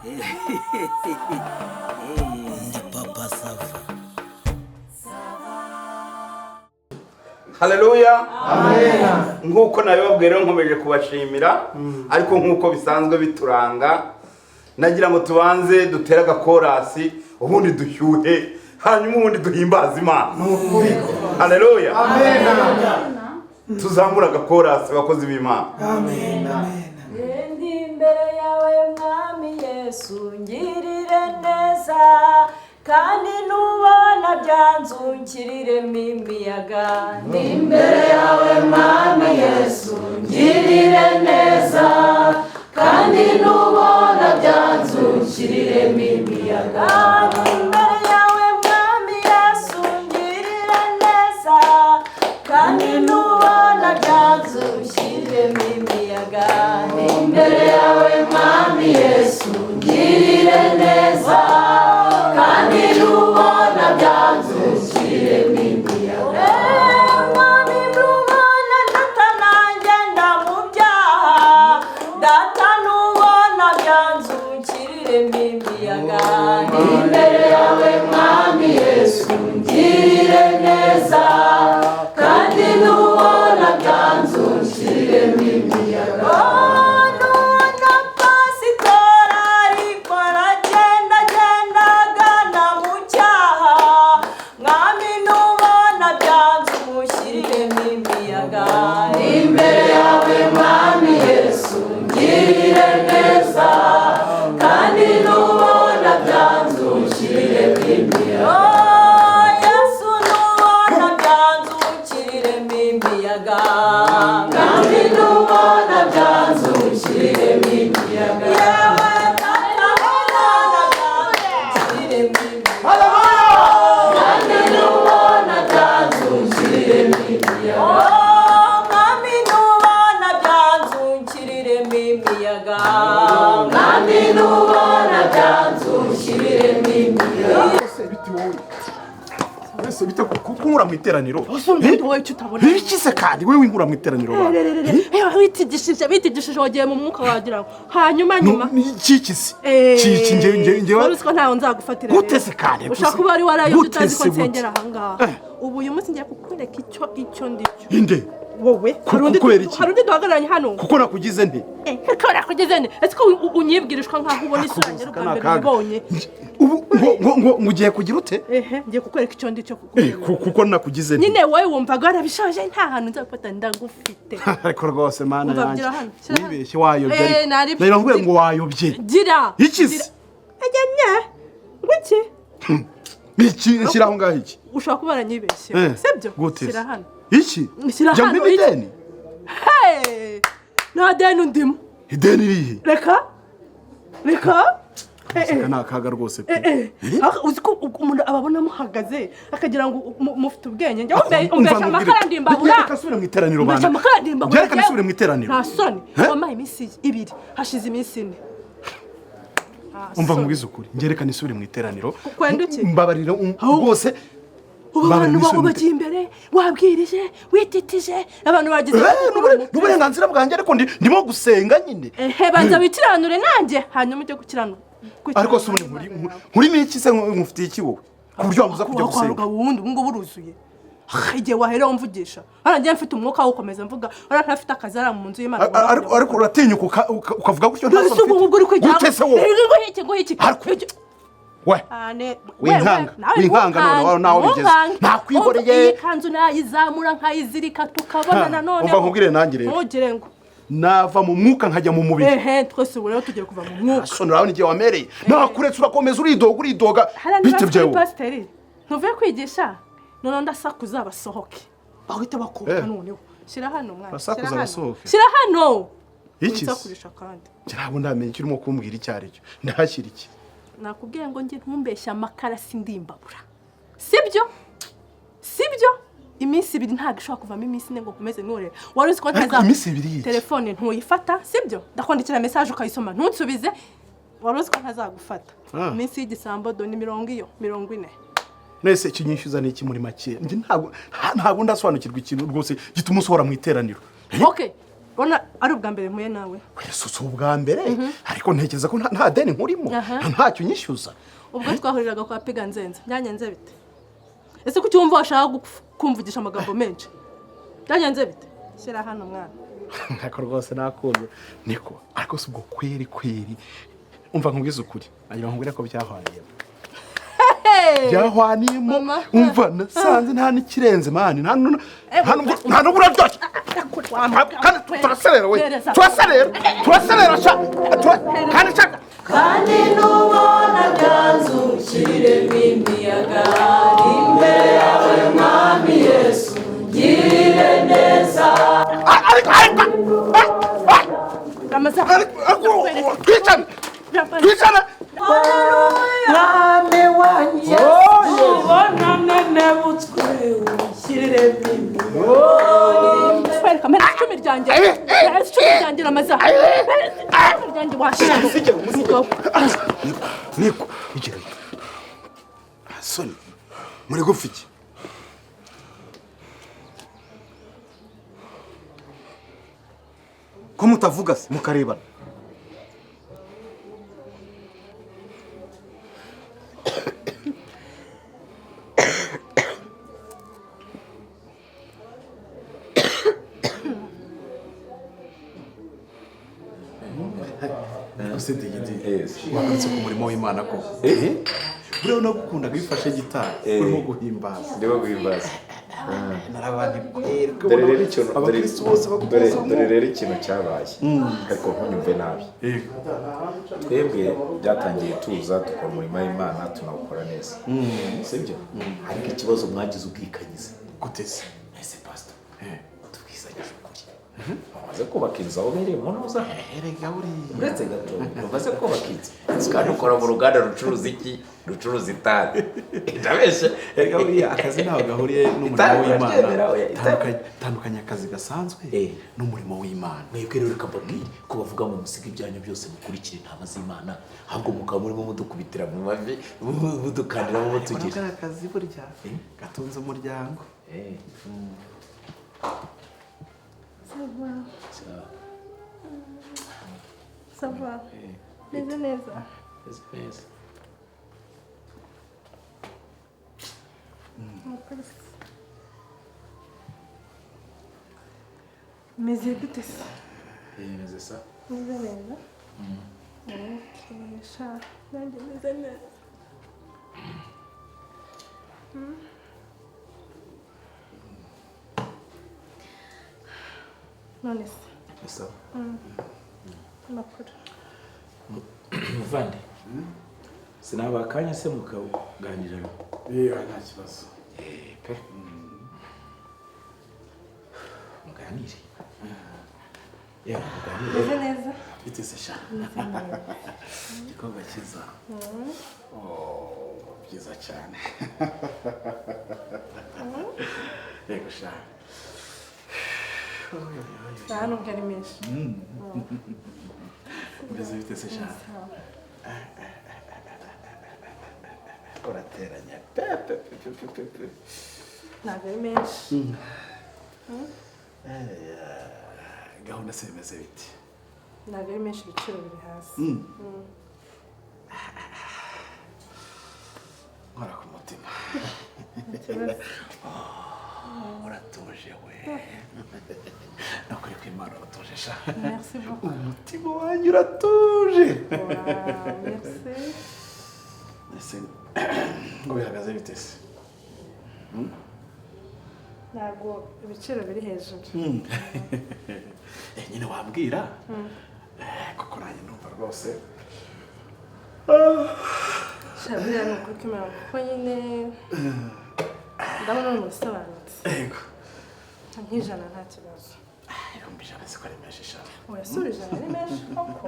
Ndi Papa Sava. Haleluya! Nk'uko nabibabwiye rero, nkomeje kubashimira, ariko nk'uko bisanzwe bituranga, nagira ngo tubanze dutere agakorasi, ubundi dushyuhe, hanyuma ubundi duhimbaze Imana. Haleluya! Tuzamure agakorasi, abakozi b'Imana. Ndi imbere yawe, Mwami Yesu, ngirire neza, kandi nubona byanze unshyiriremo imiyaga. Ndi imbere yawe, Mwami Yesu, ngirire neza, kandi nubona byanze unshyiriremo imiyaga. Ndi imbere yawe, Mwami Yesu, ngirire neza, kandi nubona byanze unshyiremo imiyaga. Ndi imbere yawe, Mwami Yesu, ngirire neza, kandi nubona byanze unshyiremo imiyaga. Mwami, nubona data nagenda mu byaha, data, nubona byanze unshyiriremo imiyaga. Ndi imbere yawe, Mwami Yesu, ngirire neza, kandi nubona byanze unshyiremo imiyaga. Nubona pasitora ariko aragenda agenda agana mu cyaha, Mwami, nubona byanze umushyiremo imiyaga. Imbere yawe, Mwami Yesu, ngirire neza, kandi nubona byanze unshyiremo imiyaga. Yesu, nubona byanze unshyiremo imiyaga, kandi nubona byanze unshyiremo imiyaga. Yewe data, nubona byanze unshyiremo imiyaga, kandi nubona byanze unshyiremo imiyaga. Mwami, nubona byanze unshyiriremo imiyaga, Mwami, nubona byanze unshyiremo imiyaga. Ese biti wowe, ese bite kunkura mu iteraniro? Ubundi wowe icyo utabona. Ibiki se kandi wowe winkura mu iteraniro ba? Witigishije, witigishije, wagiye mu mwuka wagira ngo hanyuma nyuma. Kiki se kiki ngewe? Wari uzi ko ntawe nzagufatira Gute rero. se kandi? Ushobora kuba wari warayobye Gute utazi ko se, gute? nsengera ahangaha. Ubu uyu munsi ngiye kukwereka icyo ndi cyo. Inde? Wowe. Hari undi Kubera iki? Hari undi duhagararanye hano. Kuko nakugize nte? Kuko nakugeze nte? Ese ko unyibwirishwa nkaho ubona isura yanjye ari ubwa mbere ubibonye? Ubu ngo ugiye kugira ute? Ehe, ngiye kukwereka icyo ndi cyo. Kuko nakugize nte? Nyine wowe wumvaga warabishaje, nta hantu nzagufata, ndagufite. Ariko rwose, Mana Umva, yanjye. gira hano, shyira hano. Wibeshye, wayobye. Eh, Ariko nari- nagira ngo wayobye. Gira. Iki se? Gira. Ejya nye ngo iki? Iki nshyira aho ngaho iki? Ushobora kuba waranyibeshye. Sibyo? Gute se? Shyira hano. Iki? Shyira Jya hano, muri iki. ideni. Hey! Nta deni undimo. Ideni irihe? Reka reka. Aka ni akaga rwose pe. Ah, uzi ko umuntu ababona muhagaze akagira ngo mufite ubwenge? Njya Umva umbesha nkubwire. amakara ndimbabura. Reka nsubire mu iteraniro Umbesha bana. amakara ndimbabura. Reka nsubire mu iteraniro. Nta soni? Eh? Wampaye iminsi 2, hashize iminsi 4. Nta Umva, soni. nkubwize ukuri, ngerekane isubire mu iteraniro. Kwenda iki? Mbabarira rwose. Ubu Mbabarira, abantu nisubire mu bagiye imbere, wabwirije, wititije, abantu bagize N'uburenganzira bwanjye, ariko ndimo gusenga nyine. Ehe, banza wikiranure nanjye, hanyuma ujye gukiranuka. Ariko se ubundi nkurimo iki se? Nkufitiye iki wowe ku buryo wambuza kujya Kwaruga gusenga? wundi, ubu ngubu uruzuye. Ah, igihe waherewe mvugisha hano, njyewe mfite umwuka wo gukomeza mvuga hano, ntafite akazi hariya mu nzu y'Imana. Ariko uratinyuka ukavuga gutyo nta None soni se ubu ufite? ngubwo uri kwigira Gute se wowe? Ngo iki, ngo iki? Ariko- We Ane, Winkanga, nawe winkanga none, ntunkange, nawe bigeze. ntunkange. Nakwihoreye. Umva, iyi kanzu nayizamura nkayizirika tukabona nanone. Umva nkubwire nanjye rero. Ntugire ngo Nava mu mwuka nkajya mu mubiri. Ehe, twese ubu rero tugiye kuva mu mwuka. Soni, urabona igihe wamereye, nakuretse urakomeza uridoga, uridoga. Hariya niba Bite kuri byawe? pasiteri ntuvuye kwigisha, noneho ndasakuza basohoke, bahite bakoka. Noneho shyira hano, mwana. Basakuza Shyira hano. basohoke. Shyira hano. Iki se? Winsakurisha kandi. Ntabwo ndamenya icyo urimo kumbwira icyo ari cyo. Ndahashyira iki? Nakubwiye ngo njye ntumbeshye amakara, sindimbabura, sibyo? Sibyo? Iminsi 2 ntabwo ishobora kuvamo iminsi 4 ngo ukomeze nturebe. Wari uzi ko Ariko ntaza iminsi 2 y'iki? Telefone ntuyifata, sibyo? Ndakwandikira message ukayisoma ntunsubize. Wari uzi ko ntazagufata? Iminsi y'igisambo do ni mirongo iyo 40. Nese ikinyishyuza ni iki muri make? Njye ntabwo ndasobanukirwa ikintu rwose gituma usohora mu iteraniro. Okay, urabona Ari ubwa mbere mpuye nawe? Oya, si ubwa mbere, ariko ntekereza ko nta deni nkurimo, ntacyo unyishyuza. Ubwo twahuriraga kwa Piga Nzenze, byagenze bite? Ese kuki wumva washaka kumvugisha amagambo menshi? Byagenze bite? Shyira hano, mwana. Ariko rwose nakunze niko, ariko si ubwo kweri kweri. Umva nkubwize ukuri, nagira ngo nkubwire ko byahwaniyemo, byahwaniyemo. Mama. Umva, nasanze nta n'ikirenze, man, nta n'ubwo uraryoshye. Kandi turaserera we, turaserera, turaserera sha, kandi sha. Kandi nubona byanze, unshyiremo imiyaga. Imbere yawe, Mwami Yesu, ngirire neza. Ariko ariko twicane, twicane. Mwami wanjye, ubona nenebutswe, unshyiremo imiyaga. Kwereka, mpereza icumi ryanjye, mpereza icumi ryanjye, ramaza, mpereza icumi ryanjye washyira. Musige, musige. Niko igira soni, muri gupfa iki? Ko mutavuga se mukarebana? Ese Digidi, wagarutse ku murimo w'Imana koko? Buriya nagukundaga iyo ufashe gitari urimo guhimbaza. Ndimo guhimbaza. Narabandi kweri. Dore rero ikintu, dore Abakristo bose dore baguteze. Dore rero ikintu cyabaye, ariko ntunyumve nabi. Twebwe byatangiye tuza dukora umurimo w'Imana, tunawukora neza, sibyo? Ariko ikibazo, mwagize ubwikanyize. Guteze? Ese pastor, tubwizanyije ukuri, bamaze kubaka inzu aho bereye mu ntuza. Erega buriya Uretse gato, bamaze kubaka inzu kandi ukora mu ruganda rucuruza iki? Rucuruza itabi. Ndabeshye? Erega buriya akazi ntaho gahuriye n'umurimo Itabi w'Imana. uraryemera, oya, itabi. Tandukanya akazi gasanzwe n'umurimo w'Imana. Mwebwe rero reka mbabwire ko bavuga ngo musige ibyanyu byose mukurikire intama z'Imana, ahubwo mukaba murimo mudukubitira mu mavi, mudukandiramo, mutugira. Kariya akazi burya gatunze umuryango. Ça va? Meze neza. Meze neza. Murakoze. Meze gute se? Meze sa. Meze neza. Okay, sha, nanjye meze neza. None se? Sawa. Amakuru? Muvandi, sinaba akanya se mukaganira? Yewe, nta kibazo. Pe, muganire, yewe muganire. Meze neza. Biteze sha, igikorwa cyiza. Oh, byiza cyane. Yego sha. Nta nubwo ari menshi. Mbese biteze sha, urateranya pe pe pe pe pe pe pe. Ntabwo ari menshi. Gahunda se bimeze biti? Ntabwo ari menshi, ibiciro biri hasi. Nkora ku mutima. Ikibazo. Uratuje we, nukuri ko Imana, uratuje sha. Merci beaucoup. Umutima wanjye uratuje. Wow, merci. Ese ngo bihagaze bite se? Ntabwo ibiciro biri hejuru. Nyine wambwira. Kuko nanjye numva rwose. Sha, buriya ni ukuri kw'Imana, kuko nyine ndabona uri umuntu usobanutse. Yego. Nk'ijana nta kibazo. 100,000 siko ari menshi sha? Oya, si 100 ari menshi koko?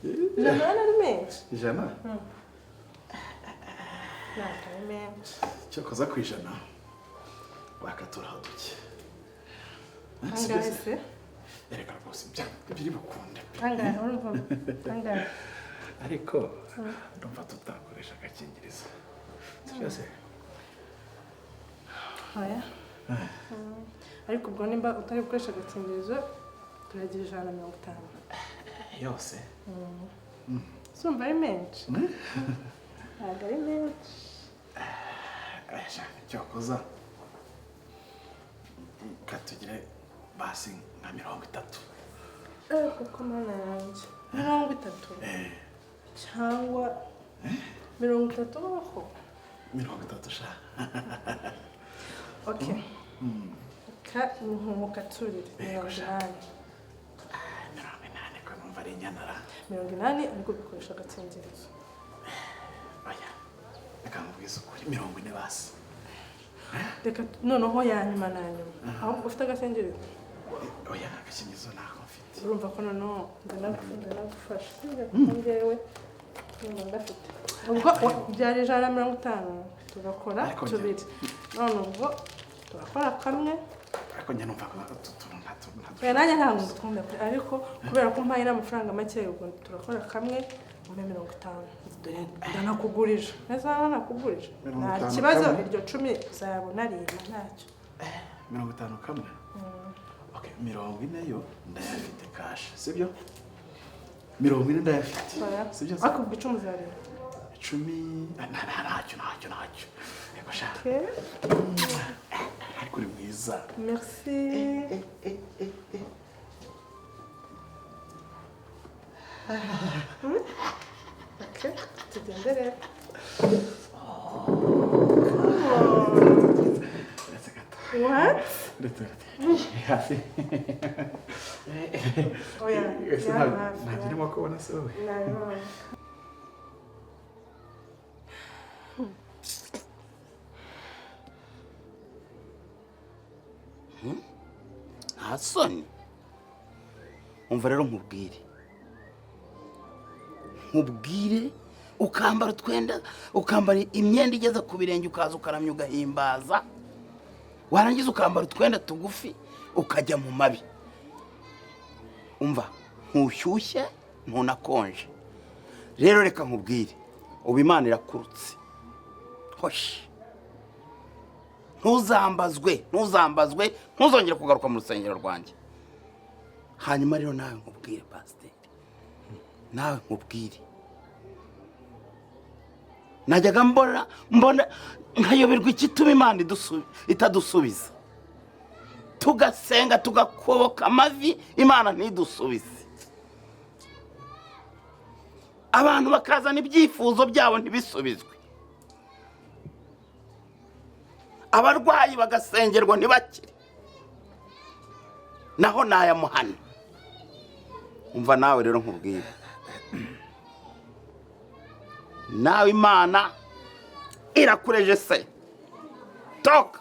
100 ari menshi? 100? Ntabwo ari menshi. Cyokoza ku 100 wakaturaho duke. Angahe se? Erega rwose biri bukunde pe. Angahe urumva? Angahe? Ariko ndumva tutakoresha agakingirizo, sibyo se? Oya. Ariko ubwo nimba utari gukoresha agakingirizo, Turagira 150. Yose. Sumva ari menshi. Ntabwo ari menshi. Cyokoza katugire basi nka 30. Kuko mana yanjye 30 cyangwa 30 baho. 30 sha. Okay. Ka nkukaturire 80. 80 ko numva ari inyanara. 80 ariko bikoresha agakingirizo. Oya. Reka nkubwize ukuri 40 basi. Reka noneho ya nyuma na nyuma. Ahubwo ufite agakingirizo? Oya, agakingirizo ntako mfite. Urumva ko noneho ndanagufasha. Kuko njyewe ndafite. Ubwo byari 150 tugakora tubiri. None ubwo turakora kamwe. Ariko njye numva ko Oya, nanjye ntabwo ngukunda pe, ariko kubera ko mpaye n'amafaranga make ubwo turakora kamwe umpe 50. Dore ndanakugurije. Neza nanakugurije. Nta kibazo, iryo 10 uzayabona rima ntacyo. 50 kamwe. Okay, 40 yo ndayafite cash, sibyo? 40 ndayafite. Sibyo? Ariko ubwo 10 uzareba. 10 ntacyo ntacyo ntacyo. Yego sha. Ariko uri mwiza. Merci. Okay, tugende rero. What? Hafi. Oya, ntabwo urimo kubona se wowe. Nta soni. Umva rero nkubwire. Nkubwire ukambara utwenda, ukambara imyenda igeze ku birenge ukaza ukaramya ugahimbaza. Warangiza ukambara utwenda tugufi ukajya mu mabi. Umva, ntushyushye ntunakonje. Rero reka nkubwire, ubu Imana irakurutse. Hoshi. Ntuzambazwe, ntuzambazwe, ntuzongere kugaruka mu rusengero rwanjye. Hanyuma rero nawe nkubwire pasiteri. Nawe nkubwire. Najyaga mbona nkayoberwa igituma Imana itadusubiza. Tugasenga tugakoboka amavi Imana ntidusubize. Abantu bakazana ibyifuzo byabo ntibisubizwe. Abarwayi bagasengerwa ntibakire. Naho nayamuhana. Umva nawe rero nkubwire. Nawe Imana irakureje se. Toka.